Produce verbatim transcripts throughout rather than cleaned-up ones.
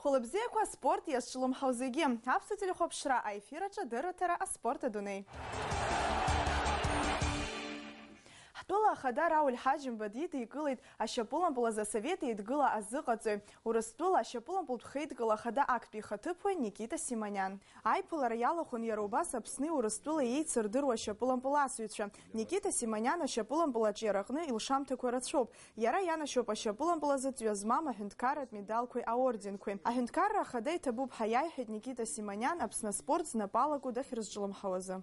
Хәылбзиақәа, аспорт иазҿлымҳау зегьы. Аԥсуа телехәаԥшра аефир аҿы адырраҭара «Аспорт адунеи». Ҳтәыла ахада Рауль Ҳаџьымба дидикылеит ашьапылампыл азы Асовет Еидгыла азыҟаҵаҩ, Урыстәыла ашьапылампылтә хеидкыла ахада актәи ихаҭыԥуаҩ Никита Симониан. Аиԥылара иалахәын иара убас Аԥсни Урыстәылеи еицырдыруа ашьапылампыл асыҩцәа. Никита Симониан ашьапылампыл аҿиараҟны илшамҭақәа рацәоуп. Иара ианашьоуп ашьапылампыл азы ҵҩа змам аҳәынҭқарратә медалқәеи аорденқәеи. Аҳәынҭқарра ахада иҭабуп ҳәа иаиҳәеит Никита Симониан Аԥсны аспорт знапы алаку дахьрызҿлымҳауазы.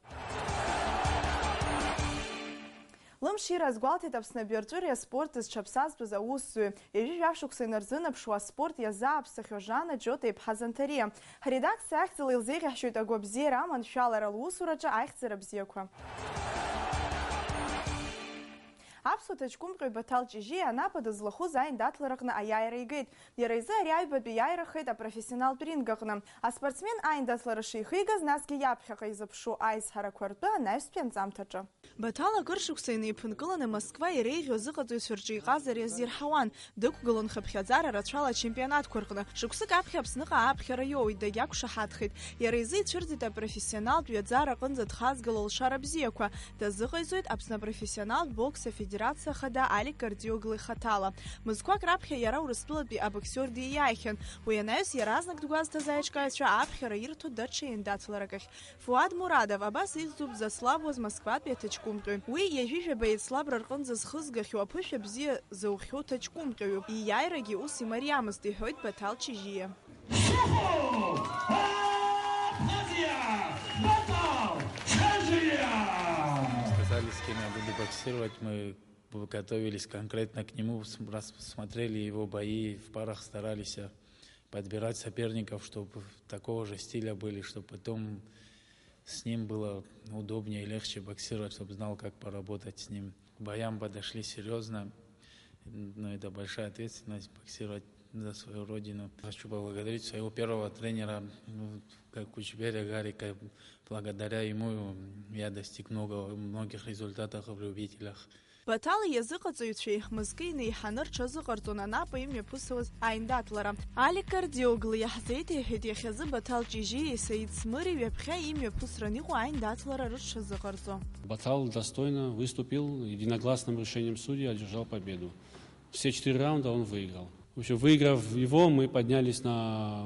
Лымшира азгәалҭеит Аԥсны абиаҿыреи аспорти зҽаԥсазтәыз аусзуҩы, ҩажәи жәаф шықәса инарзынаԥшуа аспорт иазааԥсахьоу Жанна Џьота-иԥҳа Занҭариа. Ҳредакциа ахьӡала илзеиӷьаҳшьоит агәабзиара аманшәалара лусураҿы аихьӡара бзиақәа. Аԥсуа ҭаҷкәымҟьаҩ Баҭал Ҷыжьиа Анапа дызлахәыз аиндаҭлараҟны аиааира игеит. Иара изы ари аҩбатәи иааирахеит апрофессионалтә ринг аҟны. Аспортсмен аиндаҭлара шихигаз, насгьы иаԥхьаҟа изыԥшу аизҳарақәа ртәы анаҩстәи анҵамҭаҿы. Баҭал акыр шықәса инеиԥынкыланы Москва иреиӷьу азыҟаҵаҩцәа рҿы иҟазар иазирҳауан, дықәгылон хыԥхьаӡара рацәала ачемпионатқәа рҟны. Шықәсык аԥхьа Аԥсныҟа ааԥхьара иоуеит, дагьақәшаҳаҭхеит. Иара изы ицәырҵит апрофессионалтә ҩаӡара аҟынӡа дхазгало лшара бзиақәа. Дазыҟаиҵоит Аԥсны апрофессионалтә бокс афедерациа ахада Алик Кардиоглы ихаҭала. Мызқәак раԥхьа иара Урыстәылатәи абоксиор дииааихьан. Уи анаҩс иаразнак дгәазҭаз аиҿкааҩцәа аԥхьара ирҭо даҽа еиндаҭларак ахь. Фуад Мурадов абас ихьӡуп дзацлабуаз Москватәи аҭаҷкәымҟьаҩ. Уи ҩажәи жәаба еицлабра рҟынӡа зхызгахьоу, аԥышәа бзиа зоухьоу ҭаҷкәымҟьаҩуп. Ииааирагьы ус имариамызт, иҳәоит Баҭал Ҷыжьиа. Сухов! Абхазия! Баҭал Ҷыжьиа! Сказали, с кем я буду боксировать, мы готовились конкретно к нему, с-, раз смотрели его бои, в парах старались, а, подбирать соперников, чтоб такого же стиля были, чтоб потом с ним было удобнее и легче боксировать, чтоб знал, как поработать с ним. К боям подошли серьёзно, но это большая ответственность боксировать за свою родину. Хочу поблагодарить своего первого тренера, ну, как Кучберя Гарика. Благодаря ему я достиг много, многих результатов в любителях. Баҭал иазыҟаҵаҩцәеи мызкы инеиҳаны рҽазыҟарҵон Анапа имҩаԥысуаз аиндаҭлара. Алик Кардиоглы иаҳзеиҭеиҳәеит иахьазы Баҭал Ҷыжьиеи Саид Смыри ҩаԥхьа имҩаԥысран иҟоу аиндаҭлара рыҽшазыҟарҵо. Батал достойно выступил, единогласным решением судей одержал победу. Все четыре раунда он выиграл. В общем, выиграв его, мы поднялись на,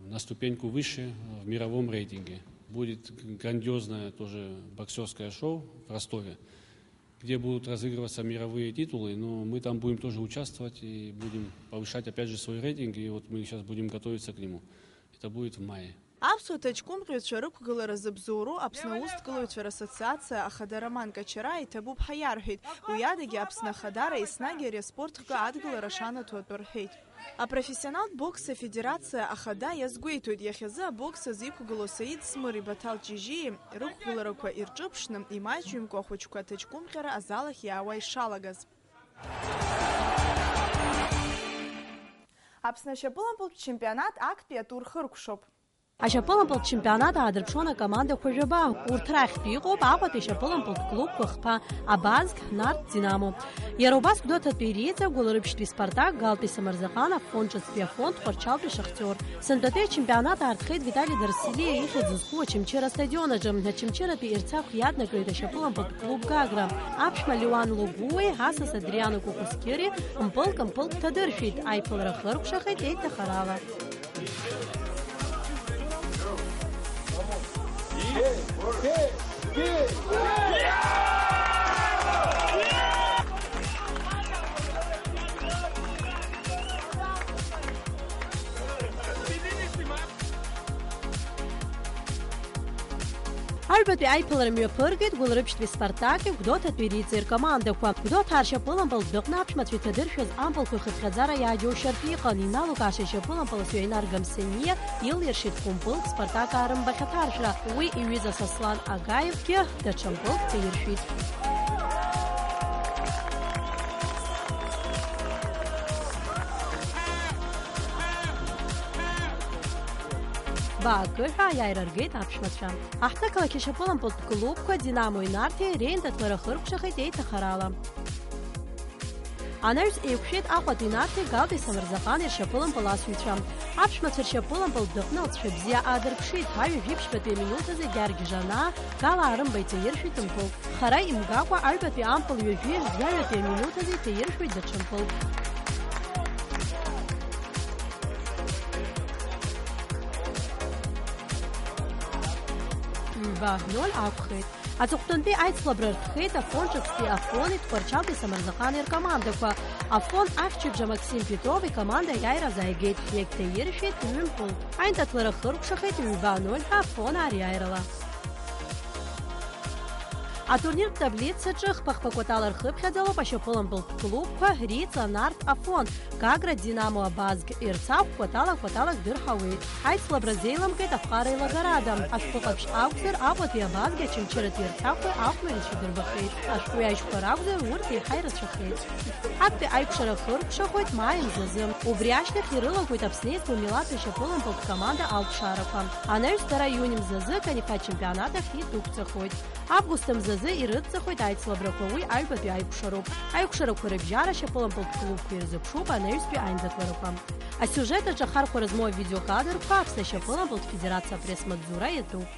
на ступеньку выше в мировом рейтинге. Будет грандиозное тоже боксерское шоу в Ростове, где будут разыгрываться мировые титулы, но мы там будем тоже участвовать и будем повышать опять же свой рейтинг, и вот мы сейчас будем готовиться к нему. Это будет в мае. Аԥсуа ҭаҷкәымҟьаҩцәа рықәгылара зыбзоуроу Аԥсны аусҭгылаҩцәа рассоциациа ахада Роман Качара иҭабуп ҳәа иарҳәеит. Уи адагьы Аԥсны ахадара еснагь ари аспорт хкы адгылара шанаҭо атәы рҳәеит. Апрофессионалтә бокс афедерациа ахада иазгәеиҭоит, иахьазы абокс азы иқәгылоу Саид Смыри Баҭал Ҷыжьиеи рықәгыларақәа ирҿыԥшны, имаҷҩымкәа ахәыҷқәа аҭаҷкәымҟьара азал ахь иаауа ишалагаз. Аԥсны ашьапылампылтә чемпионат актәи атур хыркәшоуп. Ашьапылампылтә чемпионат аадырԥшуан акомандақәа жәаба. Урҭ рахьтә иҟоуп Аҟәатәи ашьапылампылтә клубқәа хԥа Абазг, Нарҭ, Динамо. Иара убас Гәдоуҭатәи Риҵа, Гәылрыԥшьтәи Спартак, Галтәи Самырзаҟан, Афон ҿыцтәи Афон, Тҟәарчалтәи Шахтиор. Сынтәатәи ачемпионат аартхеит Витали Дарсилиа ихьӡ зху Очамчыра астадион аҿы. Очамчыратәи Ерцахә иаднакылеит ашьапылампылтә клуб Гагра. Аԥшәма Леуан Логуеи асас Адриано Кукускери мпылк-мпылк ҭадыршәит, аиԥылара хыркәшахеит еиҭахарала. Аҩбатәи аиԥылара мҩаԥыргеит Гәылрыԥшьтәи Спартаки Гәдоуҭатәи Риҵеи ркомандақәа. Гәдоуҭаа ршьапылампыл дыҟны аԥшәмацәа иҭадыршәыз ампылқәа ихыԥхьаӡара иагьоушьартә иҟан, иналукаашаз ашьапылампыл асҩа инаргам Сениа илиршеит хәымпылк Спартак аарымбахьаҭаршәра. Уи иҩыза Сослан Агаевгьы даҽа мпылк ҭаиршәит. Баакы ҳәа аиааира ргеит аԥшәмацәа. Аҳҭнықалақь ашьапылампылтә клубқәа Динамои Нарҭи реиндаҭлара хыркәшахеит еиҭахарала. Анаҩс еиқәшәеит Аҟәатәи Нарҭи Галбеи Самырзаҟани ршьапылампыл асыҩцәа. Аԥшәмацәа ршьапылампылтә дыҟны алҵшәа бзиа аадырԥшит, ҳаҩажәи ԥшьбатәи аминуҭ азы Гьаргь Жанаа Гала Арымба иҭаиршәит мпылк. Хара имгакәа, аҩбатәи ампыл ҩажәи жәаҩатәи аминуҭ азы иҭаиршәуеит даҽа мпылк. Ҩба ноль акәхеит. Аҵыхәтәантәи аицлабра рҭахеит Афон ҿыцтәи Афони Тҟәарчалтәи Самырзаҟани ркомандақәа. Афон ахьчыбжа Максим Петров икоманда аиааира азааигеит, иагьҭаиршәит ҩымпыл. Аиндаҭлара хыркәшахеит ҩба ноль ҳәа Афонаа риааирала. Атурниртә таблицаҿы хԥа-хԥа кәатала рхыԥхьаӡалоуп ашьапылампылтә клубқәа Риҵа, Нарҭ, Афон, Гагра, Динамо, Абазг, Ерцахә кәатала-кәаталак дырҳауеит. Аицлабра зеиламгеит аԥҟара еилагарада. Ашәҟәы ҟаԥшь акәзар, Аҟәатәи Абазги Очамчыратәи Ерцахәи ахәмарицәа дырбахьеит. Ашәҟәҩажьқәа ракәзар, урҭ еиҳа ирацәахеит. Актәи аиқәшара хыркәшахоит маи мзазы. Убри ашьҭахь ирылагоит Аԥсны иазку милаҭ ашьапылампылтә команда алԥшаарақәа. Анаҩс дара иуни мзазы Канифа ачемпионат ахь идәықәҵахоит. Август мзазы ирыдҵахоит аицлабрақәа, уи аҩбатәи аиқәшароуп. Аиқәшарақәа рыбжьара ашьапылампылтә клубқәа ирзыԥшуп анаҩстәи аиндаҭларақәа. Асиужет аҿы ахархәара змоу авидеокадрқәа Аԥсны ашьапылампылтә федерациа апресс-маҵзура иатәуп.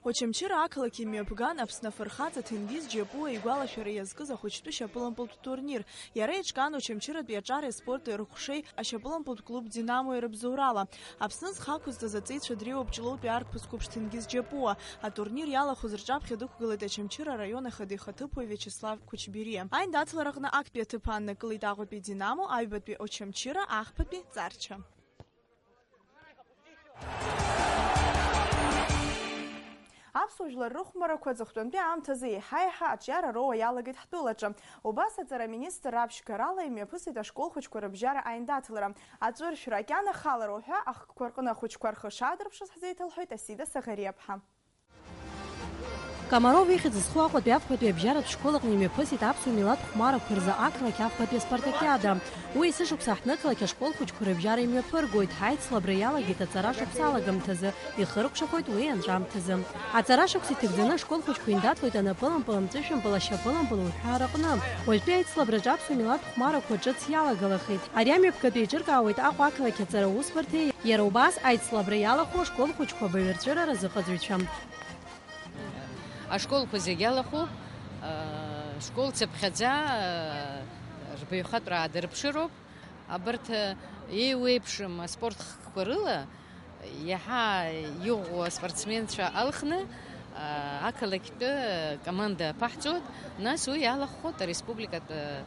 Очамчыра ақалақь имҩаԥган Аԥсны афырхаҵа Ҭенгиз Џьапуа игәалашәара иазкыз ахәыҷтәы шьапылампылтә турнир. Иара еиҿкаан Очамчыратәи аҿареи аспорти рыхәшеи ашьапылампылтә клуб Динамо ирыбзоурала. Аԥсны зхы ақәызҵаз аҵеицәа дреиуоуп Ҷлоутәи арԥыс қәыԥш Ҭенгиз Џьапуа. Атурнир иалахәыз рҿаԥхьа дықәгылеит Очамчыра араион ахада ихаҭыԥуаҩ Виачеслав Кәычбериа. Аиндаҭлараҟны актәи аҭыԥ ааннакылеит Аҟәатәи Динамо, аҩбатәи Очамчыра, ахԥатәи Ҵарча. Аԥсуа жәлар рыхәмарақәа аҵыхәтәантәи аамҭазы еиҳа-еиҳа аҿиара роуа иалагеит ҳтәылаҿы. Убас аҵара аминистр аԥшьгарала имҩаԥысит ашкол хәыҷқәа рыбжьара аиндаҭлара. Аҵәыршәра, акьанахалара уҳәа ахкқәа рҟны ахәыҷқәа рхы шаадырԥшыз ҳзеиҭалҳәеит Асида Саӷариаԥҳа. Комаров ихьӡ зху Аҟәатәи афбатәи абжьаратә школ аҟны имҩаԥысит аԥсуа милаҭ хәмарақәа рзы ақалақь афбатәи аспартакиада. Уи есышықәса аҳҭнықалақь ашкол хәыҷқәа рыбжьара имҩаԥыргоит, ҳаицлабра иалагеит аҵара шықәса алагамҭазы, ихыркәшахоит уи анҵәамҭазы. Аҵара шықәса иҭагӡаны ашкол хәыҷқәа индаҭлоит анапылампыл, амҵәышәымпыл, ашьапылампыл уҳәа рыҟны. Уажәтәи аицлабраҿы аԥсуа милаҭ хәмарақәа ҿыц иалагалахеит. Ари амҩаԥгатә еиҿыркаауеит Аҟәа ақалақь аҵара усбарҭеи иара убас аицлабра иалахәу ашкол хәыҷқәа абаҩрҵәыра разыҟаҵаҩцәа. Ашколқәа зегь алахәуп, ашкол цыԥхьаӡа рбаҩхатәра аадырԥшыроуп. Абарҭ еиуеиԥшым аспорт хкқәа рыла иаҳа иӷәӷәоу аспортсменцәа алхны, ақалақьтәы команда аԥаҳҵоит, нас уи иалахәхоит ареспубликатә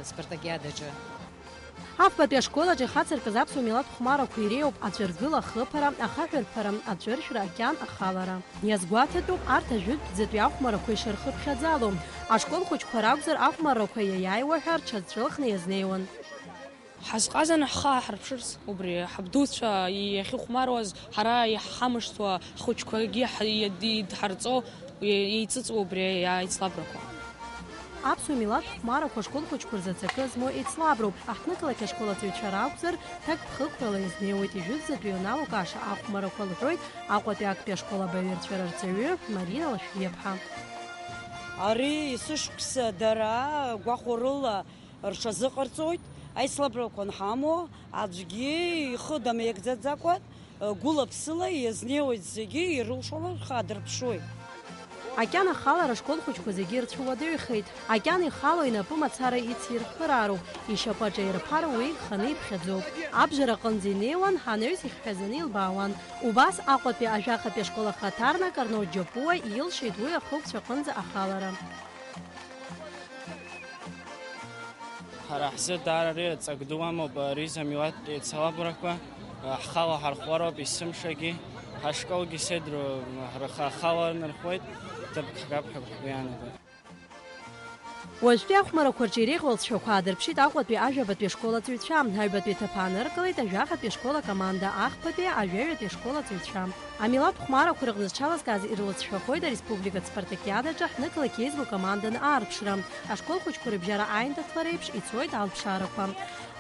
спартакиадаҿы. Афбатәи ашкол аҿы ихацыркыз аԥсуа милаҭ хәмарақәа иреиуоуп аҵәыргыла, ахыԥара, ахаҳәрԥара, аҵәыршәра, акьан ахалара. Иазгәаҭатәуп арҭ ажәытәӡатәи ахәмарақәа ишырхыԥхьаӡало. Ашкол хәыҷқәа ракәзар, ахәмаррақәа иаиааиуа ҳәа рҽазцәылхны иазнеиуан. Ҳазҟазан ҳхы ааҳарԥшырц, убри ҳабдуцәа иахьыхәмаруаз, ҳара иаҳхамышҭуа, ҳхәыҷқәагьы ҳ-, иад-, идҳарҵо, еиҵыҵуа убри аицлабрақәа. Аԥсуа милаҭ хәмарақәа ашкол хәыҷқәа рзы аҵакы змоу еицлаброуп. Аҳҭнықалақь ашкол аҵаҩцәа ракәзар, ҭакԥхықәрала изнеиуеит ижәытәӡатәи ианалукааша ахәмарақәа, лҳәоит Аҟәатәи актәи ашкол абаҩрҵәыра рҵаҩы Марина Лашәриаԥҳа. Ари есышықәса дара гәахәарыла рҽазыҟарҵоит, аицлабрақәа анҳамоу, аӡәгьы ихы дамеигӡаӡакәа, гәыла-ԥсыла иазнеиуеит, зегьы ирылшоны рхы аадырԥшуеит. Акьана ахалара ашкол хәыҷқәа зегьы ирцәыуадаҩхеит. Акьана ихало инапы мацара ицирхыраароуп, ишьапы аҿаирԥара уи иханы иԥхьаӡоуп. Абжара аҟынӡа инеиуан, анаҩс ихьҳәазаны илбаауан. Убас Аҟәатәи ажәахатәи ашкол ахаҭарнак Арно Џьапуа илшеит уи ахықәцә аҟынӡа ахалара. Ҳара ҳзы даара ари ҵак ду амоуп, ари замилаҭтә еицлабрақәа, ҳхала ҳархәароуп есымшагьы, ҳашколгьы седру рхы ахала нырхуеит, ҭыԥк ҳгап ҳәа ҳгәы иаанагоит. Уажәтәи ахәмарақәа рҿы иреиӷьу алҵшәақәа аадырԥшит Аҟәатәи ажәабатәи ашкол аҵаҩцәа, аҩбатәи аҭыԥ ааныркылеит ажәахатәи ашкол акоманда, ахԥатәи ажәаҩатәи ашкол аҵаҩцәа. Амилаҭ хәмарақәа рыҟны зҽалазкааз ирлыҵшәахоит ареспубликатә спартакиадаҿы ҳнықалақь еизгоу команданы аарԥшра. Ашкол хәыҷқәа рыбжьара аиндаҭлара еиԥш ицоит алԥшаарақәа.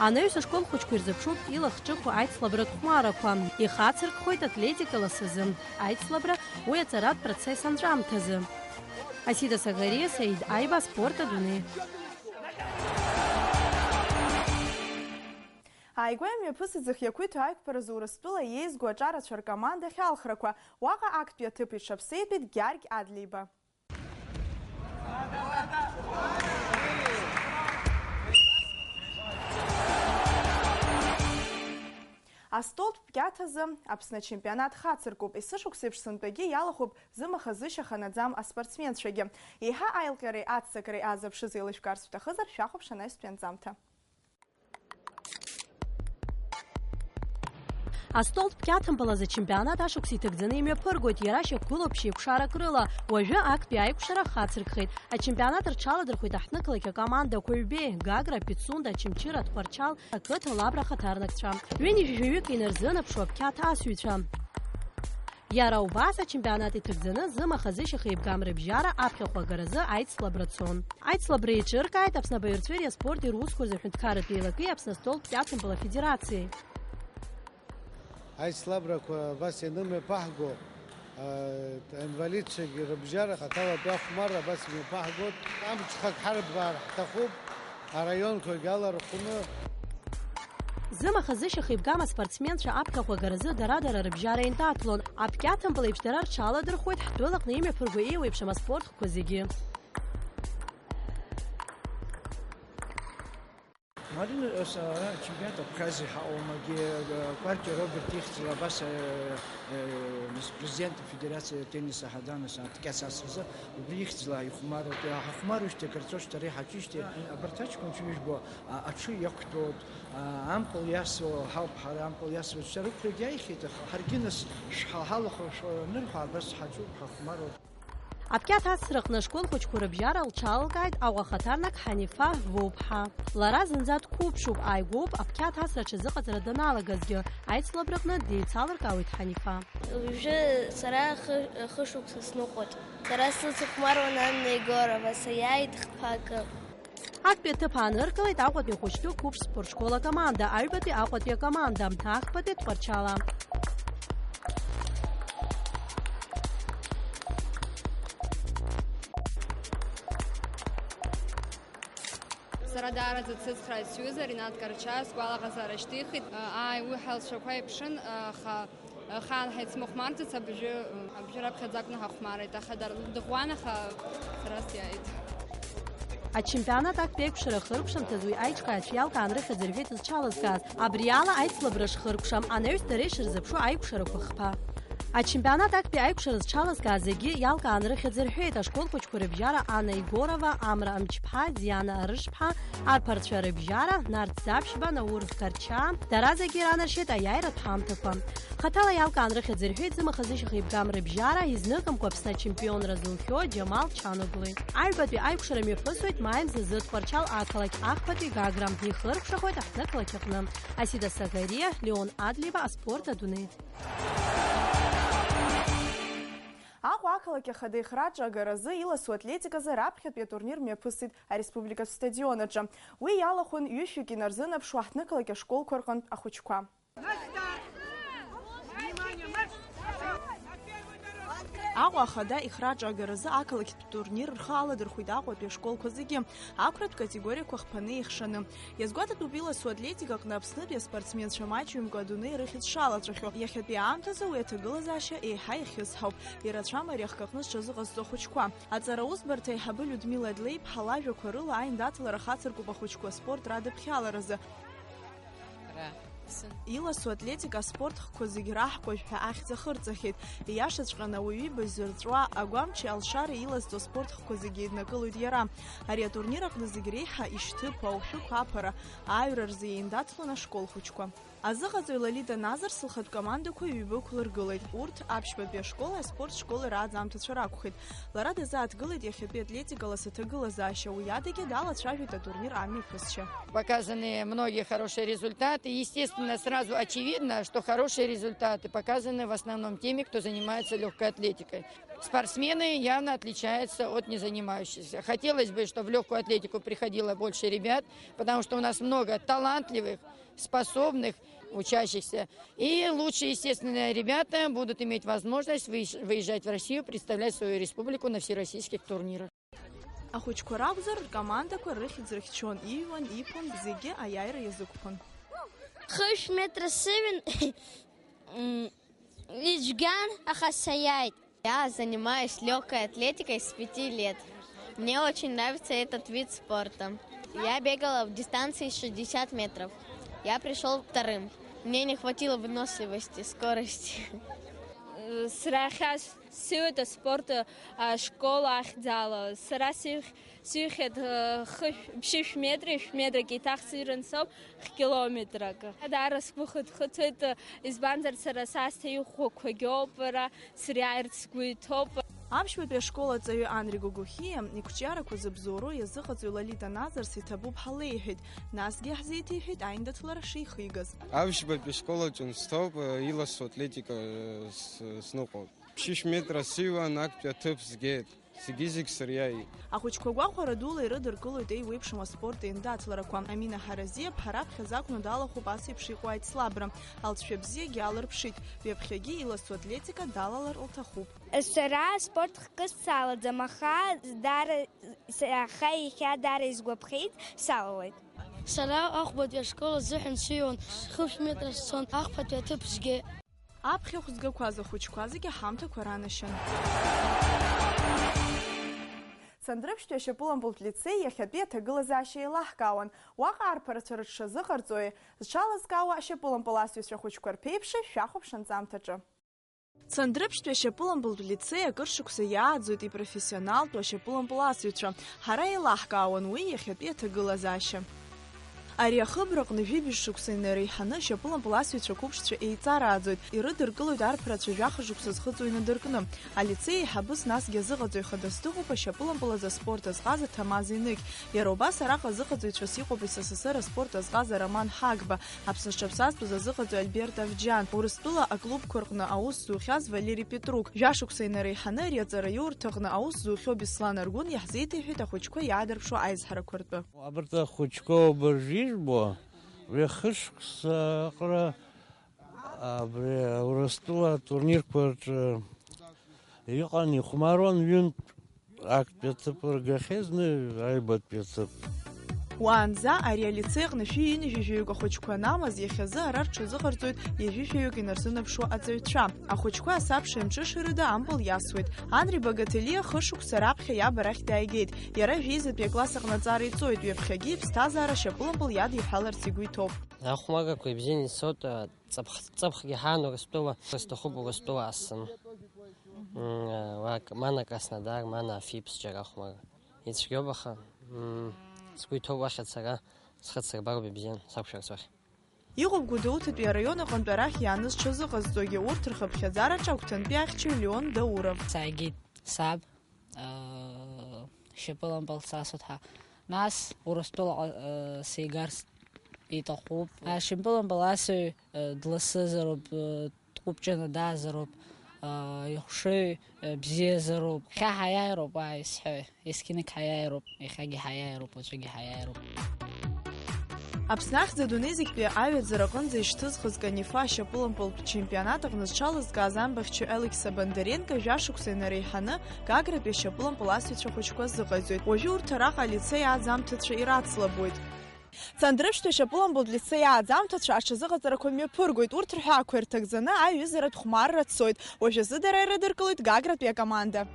Анаҩс ашкол хәыҷқәа ирзыԥшуп илахҿыху аицлабратә хәмарақәа. Ихацыркхоит атлетика ласазы аицлабра, уи аҵаратә процесс анҵәамҭазы. Асида Сагариа, Саид Аиба, Спорт адунеи. Ааигәа имҩаԥысит зхы иақәиҭу аиқәԥаразы Урыстәыла иеизго аҿарацәа ркомандахь алхрақәа. Уаҟа актәи аҭыԥ иҽаԥсеитәит Гьаргь Адлеиба. Астолтә пкьаҭазы Аԥсны ачемпионат хацыркуп. Есышықәсеиԥш сынтәагьы иалахәуп зымаха-зышьаха наӡам аспортсменцәагьы. Еиҳа аилҟьареи аццакреи аазыԥшыз еилышәкаарц шәҭахызар, шәахәаԥш анаҩстәи анҵамҭа. Астолтә пкьаҭампыл азы ачемпионат ашықәс иҭагӡаны имҩаԥыргоит, иара шьақәгылоуп шьеикәшарак рыла. Уажәы актәи аиқәшара хацыркхеит. Ачемпионат рҽаладырхәеит аҳҭнықалақь акоманда Қәаҩбеи, Гагра, Пицунда, Очамчыра, Тҟәарчал ақыҭа Лабра ахаҭарнакцәа. Ҩынҩажәаҩык инарзынаԥшуа аԥқьаҭ асыҩцәа. Иара убас ачемпионат иҭагӡаны зымаха-зышьаха еибгам рыбжьара аԥхьахә агаразы аицлабра цон. Аицлабра еиҿыркааит Аԥсны абаҩрҵәыреи аспорти русқәа рзы аҳәынҭқарратә еилакеи Аԥсны астолтә пкьаҭампыл афедерациеи. Аицлабрақәа абас ианымҩаԥаҳго, а, аинвалидцәагьы рыбжьара хаҭалатәи ахәмарра абас имҩаԥаҳгоит. Амҽхак ҳарбаар ҳҭахуп, араионқәагь алархәны. Зымаха-зышьаха еибгам аспортсменцәа аԥхьахә агаразы дара-дара рыбжьара индаҭлон. Апкьаҭампыл еиԥш дара рҽаладырхәуеит ҳтәылаҟны имҩаԥырго еиуеиԥшым аспорт хкқәа зегьы. Марина, ас-, ара ачемпионат Абхазиа ҳаҟоума, егьи, э, Кәарҷиа Роберт ихьӡала абас, э, э, нас президент афедерациа теннис аҳадан, нас аҭкьац асразы, убри ихьӡала ихәмаруеит, иа-, ҳахәмаруеижьҭеи акырҵошьҭ, ари ҳаҿижьҭеи, абарҭ аҷкәынцәа ижәбо, а, аҽы иақәтәоуп, а, ампыл иасуа ҳауп, ҳара ампыл иасуа ҵәца рықәрагь иааихьеит, аха ҳаргьы нас шәҳа-, ҳалахәыршәа анырҳәа, абас ҳаҿуп, ҳахәмаруп. Аԥқьаҭ асраҟны ашкол хәыҷқәа рыбжьара лҽалалкааит Аҟәа ахаҭарнак Ҳанифа Вуԥҳа. Лара зынӡа дқәыԥшуп, ааигәоуп аԥқьаҭ асра аҽазыҟаҵара даналагазгьы, аицлабраҟны деицалыркаауеит Ҳанифа. Уажәы сара хы-, хышықәса сныҟәоит. Сара сыцыхәмаруан Анна Егорова, саиааит хԥа акы. Актәи аҭыԥ ааныркылеит Аҟәатәи ахәыҷтәы қәыԥш спортшкол акоманда, аҩбатәи Аҟәатәи акоманда, ахԥатәи Тҟәарчал. Сара даараӡа дсыцхрааит сҩыза Ринат Карча, сгәалаҟазаара шьҭихит. Ааи, уи ҳалшәақәа иԥшын, аха Ахаан ҳаицмыхәмарӡац, абжьы, абжьы раԥхьаӡа акәны ҳахәмарит, аха дара дыӷәӷәан, аха сара сиааит. Ачемпионат актәи аиқәшара ахыркәшамҭазы уи аиҿкааҩцәа иалкаан рыхьӡ рҳәеит зҽалазкааз. Абри ала аицлабра шхыркәшам анаҩс дара ишырзыԥшу аиқәшарақәа хԥа. Ачемпионат актәи аиқәшара зҽалазкааз зегьы иалкаан рыхьӡ рҳәеит ашколқәа рыбжьара Анна Егорова, Амра Амҷԥҳа, Диана Арышԥҳа, арԥарцәа рыбжьара Нарҭ Заԥшьба, Наур Карча, дара зегьы иранаршьеит аиааиратә ҳамҭақәа. Хаҭала иалкаан рыхьӡ рҳәеит зымаха-зышьаха еибгам рыбжьара, изныкымкәа Аԥсны ачемпионра зухьоу Џьамал Чаноглы. Аҩбатәи аиқәшара мҩаԥысуеит маи мзазы Тҟәарчал ақалақь ахԥатәи Гагра, ихыркәшахоит аҳҭнықалақь аҟны. Асида Сагариа, Леон Адлеиба, аспорт адунеи. Аҟәа ақалақь ахада ихраҿы агаразы иласу атлетиказы раԥхьатәи атурнир мҩаԥысит ареспубликатә стадион аҿы. Уи иалахәын ҩышәҩык инарзынаԥшуа ҳҭнықалақь ашколқәа рҟынтә ахәыҷқәа. Аҟәа ахада ихраҿы агаразы ақалақьтә турнир рхы аладырхәит Аҟәатәи ашколқәа зегьы, ақәратә категориақәа хԥаны еихшаны. Иазгәаҭатәуп иласу атлетика аҟны Аԥснытәи аспортсменцәа маҷҩымкәа адунеи рыхьӡ шалацәахьоу. Иахьатәи аамҭазы уи аҭагылазаашьа еиҳа иахьысҳауп. Ирацәам ари ахкы аҟны зҽазыҟазҵо ахәыҷқәа. Аҵара аусбарҭа аиҳабы Людмила Адлеиԥҳа лажәақәа рыла аиндаҭлара хацыркуп ахәыҷқәа аспорт радыԥхьаларазы. Иласу атлетика аспорт хкқәа зегь раҳкәажә ҳәа ахьӡ ахырҵахьеит. Ииашаҵәҟьаны ауаҩы ибаҩ зырҵәуа, агәамчи алшареи илазҵо аспорт хкқәа зегь еиднакылоит иара. Ари атурнир аҟны зегь реиҳа ишьҭыԥу, аушәықәу аԥара, ааҩра рзы еиндаҭлон ашкол хәыҷқәа. Азыҟаҵаҩ Лолита Назар лхатә командақәа ҩба ықәлыргылеит. Урҭ аԥшьбатәи ашколи аспорт школи рааӡамҭацәа ракәхеит. Лара дазааҭгылеит иахьатәи атлетикала саҭагылазаашьа, уи адагьы далацәажәеит атурнир амҩаԥысшьа. Показаны многие хорошие результаты. Естественно, Сразу очевидно, что хорошие результаты показаны в основном теми, кто занимается легкой атлетикой. Спортсмены явно отличаются от незанимающихся. Хотелось бы, чтобы в легкую атлетику приходило больше ребят, потому что у нас много талантливых, способных учащихся. И лучшие, естественно, ребята будут иметь возможность выезж- выезжать в Россию, представлять свою республику на всероссийских турнирах. Ахәыҷқәа ракәзар, ркомандақәа рыхьӡ рыхьчон, иҩуан, иԥон, зегьы аиааира иазықәԥон. Хышә метра сыҩын, м, ицәгьан, аха саиааит. Я занимаюсь легкой атлетикой с пяти лет. Мне очень нравится этот вид спорта. Я бегала в дистанции шестьдесят метров. Я пришёл вторым. Мне не хватило выносливости, скорости. Сара иахьа сыҩуеит аспорт ашкол ахьӡала. Сара сыҩх-, сыҩхьеит, э, хышә-, ԥшьышә метри, шә-, метрак еиҭах сыҩран соуп, хә-километрак. Даара сгәы хыҭхыҭуеит, избанзар, сара саасҭа иӷәӷәақәагьоуп, ара сыриааирц сгәы иҭоуп. Аԥшьбатәи ашкол аҵаҩы Анри Гогохиа иқәҿиарақәа зыбзоуроу иазыҟаҵаҩ Лолита Назарс иҭабуп ҳәа леиҳәеит, насгьы иаҳзеиҭеиҳәеит аиндаҭлара шихигаз. Аԥшьбатәи ашкол аҿы сҭоуп, иласу атлетика, э, с-, сныҟәоит. Ԥшьышә метра сыҩуан, актәи аҭыԥ згеит. Зегьы-зегь сыриааит. Ахәыҷқәа гәахәара дула ирыдыркылоит еиуеиԥшым аспорт еиндаҭларақәа. Амина Ҳаразиаԥҳа раԥхьаӡа акәны далахәуп ас еиԥш иҟоу аицлабра. Алҵшәа бзиагьы алырԥшит. Ҩаԥхьагьы иласу атлетика далалар лҭахуп. Сара аспорт хкы салаӡам, аха даара, аха иахьа даара исгәаԥхеит, салалеит. Сара ахәбатәи ашкол азыҳәан сыҩуан, хышә метра сцон, ахԥатәи аҭыԥ згеит. Аԥхьахә згақәаз ахәыҷқәа зегьы ҳамҭақәа ранашьан. Цандрыԥшьтәи ашьапылампылтә лицеи иахьатәи аҭагылазаашьа еилаҳкаауан. Уаҟа арԥарацәа рыҽшазыҟарҵои, зҽалазкаауа ашьапылампыл асҩцәа хәыҷқәа рԥеиԥши шәахәаԥш анҵамҭаҿы. Цандрыԥшьтәи ашьапылампылтә лицеи акыр шықәса иааӡоит ипрофессионалтәу ашьапылампыл асҩцәа. Ҳара еилаҳкаауан уи иахьатәи аҭагылазаашьа. Ари ахыбраҟны жәибжь шықәса инареиҳаны ашьапылампыл асыҩцәа қәыԥшцәа еиҵарааӡоит, ирыдыркылоит арԥарацәа жәаха шықәса зхыҵуа инадыркны. Алицеи аиҳабыс насгьы азыҟаҵаҩ хадас дыҟоуп ашьапылампыл азы аспорт азҟаза Ҭамаз Енықь. Иара убас араҟа азыҟаҵаҩцәас иҟоуп С С С Р аспорт азҟаза Роман Ҳагба, Аԥсны зҽаԥсазтәыз азыҟаҵаҩ Альберт Авџьан, Урыстәыла аклубқәа рҟны аус зухьаз Валери Петрук. Жәашықәса инареиҳаны ари аҵараиурҭаҟны аус зухьоу Беслан Аргәын иаҳзеиҭеиҳәеит ахәыҷқәа иаадырԥшуа аизҳарақәа ртәы. Абарҭ ахәыҷқәа убыржәы ижәбо, уи хышықәса аҟара абри Урыстәыла атурнирқәа рҿы иҟан, ихәмаруан, ҩынтә актәи аҭыԥ ргахьеит, зны аҩбатәи аҭыԥ. Уаанӡа ари алицеи аҟны шәи ҩынҩажәи жәаҩык ахәыҷқәа анамаз, иахьазы ара рҽазыҟарҵоит ҩажәи жәаҩык инарзынаԥшуа аҵаҩцәа. Ахәыҷқәа асабша имҽышарыда ампыл иасуеит. Анри Багаҭелиа хышықәса раԥхьа иаб арахь дааигеит. Иара жәеизатәи акласс аҟны аҵара иҵоит, ҩаԥхьагьы иԥсҭазаара шьапылампыл иадиҳәаларц игәы иҭоуп. Ахәмаррақәа ибзианы ицоит, ҵыԥх-, ҵыԥхгьы ҳан Урыстәыла, сҭахуп Урыстәыла ас. М, уа, мана Краснодар, мана Афиԥс џьара ахәмарра. Ицәгьоуп, аха, м, сгәы иҭоуп уахь ацара, схы дсырбароуп ибзиан, сақәшәарц уахь. Иҟоуп Гәдоуҭатәи араион аҟынтә арахь иааныз ҽазыҟазҵогьы, урҭ рхыԥхьаӡараҿы Агәҭантәи ахьчаҩ Леон Дауров. Сааигеит саб, э, шьапылампыл сасуеит ҳәа. Нас Урыстәылаҟа, э, сигарц иҭахуп. Ашьапылампыл асыҩ, э, дласызароуп, э, дҟәыбҷаны даазароуп, э, ихәшыҩ, э, бзиазароуп. Хьа ҳаиааироуп, ааи, сҳәои. Есқьынагь ҳаиааироуп, иахьагьы ҳаиааироуп, уаҵәыгьы ҳаиааироуп. Аԥсны ахьӡ адунеи зегьтәи аҩаӡара аҟынӡа ишьҭызхыз Канифа ашьапылампылтә чемпионат аҟны зҽалызкааз амбахьчаҩ Алекса Бондаренко жәашықәса инареиҳаны Гагратәи ашьапылампыл асыҩцәа хәыҷқәа азыҟаиҵоит. Уажәы урҭ араҟа алицеи ааӡамҭацәа ирацлабуеит. Цандрыԥшьтәи ашьапылампылтә лицеи ааӡамҭацәа аҽазыҟаҵарақәа мҩаԥыргоит. Урҭ рҳәаақәа ирҭагӡаны аҩызаратә хәмарра цоит. Уажәазы дара ирыдыркылоит Гагратәи акоманда.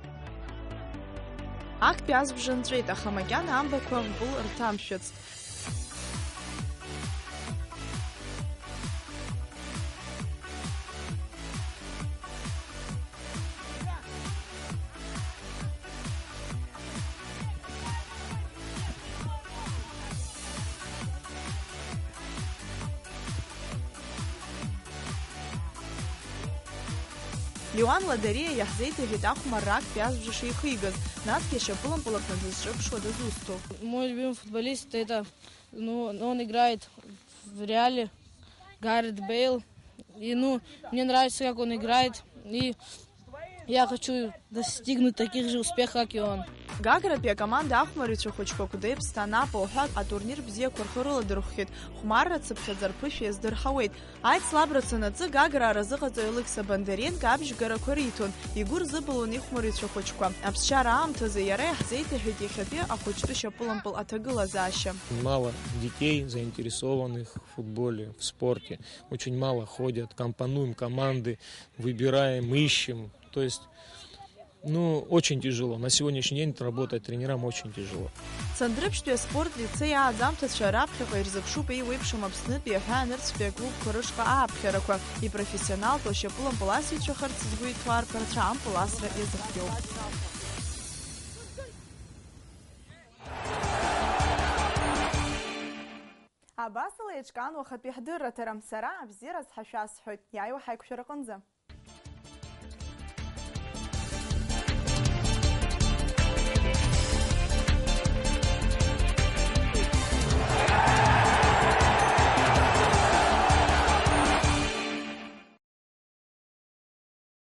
Актәи азбжа нҵәеит, аха макьана амбақәа ампыл рҭамшәацт. Леуан Ладариа иаҳзеиҭеиҳәеит ахәмарра актәи азбжа шихигаз, насгьы ашьапылампыл аҟны дызҿырԥшуа дызусҭоу. Мой любимый футболист это, ну, он играет в Реале. Гаррет Бейл. И, ну, мне нравится, как он играет. И я хочу достигнуть таких же успехов, как и он. Гагратәи акоманда ахәмарҩцәа хәыҷқәа Кәдеиԥсҭа Анапола ҳәа атурнир бзиақәа рхы рыладырхәхьеит. Хәмарра цыԥхьаӡа рԥышәа иаздырҳауеит. Аицлабра санаҵы, Гагра аразыҟаҵаҩ Алықьса Бондаренко абжьгарақәа риҭон. Игәы рзыбылуан ихәмарҩцәа хәыҷқәа. Аԥсшьара аамҭазы иара иаҳзеиҭаҳәеит иахьатәи ахәыҷтәы шьапылампыл аҭагылазаашьа. Мало детей, заинтересованных в футболе, в спорте. Очень мало ходят, компонуем команды, выбираем, ищем. То есть, ну, очень тяжело. На сегодняшний день работать тренерам очень тяжело. Цандрыԥштәи аспорт лицеи ааӡамҭацәа раԥхьаҟа ирзыԥшуп еиуеиԥшым Аԥснытәи аҳәаа нырцәтәи аклубқәа рышҟа ааԥхьарақәа. Ипрофессионалтәу ашьапылампыл асыҩцәахарц згәы иҭоу арԥарацәа ампыл асра иазыхиоуп. Абасала еиҿкаан уахатәи ҳдырраҭара. Сара абзиараз ҳәа шәасҳәоит, иааиуа ҳаиқәшәараҟынӡа.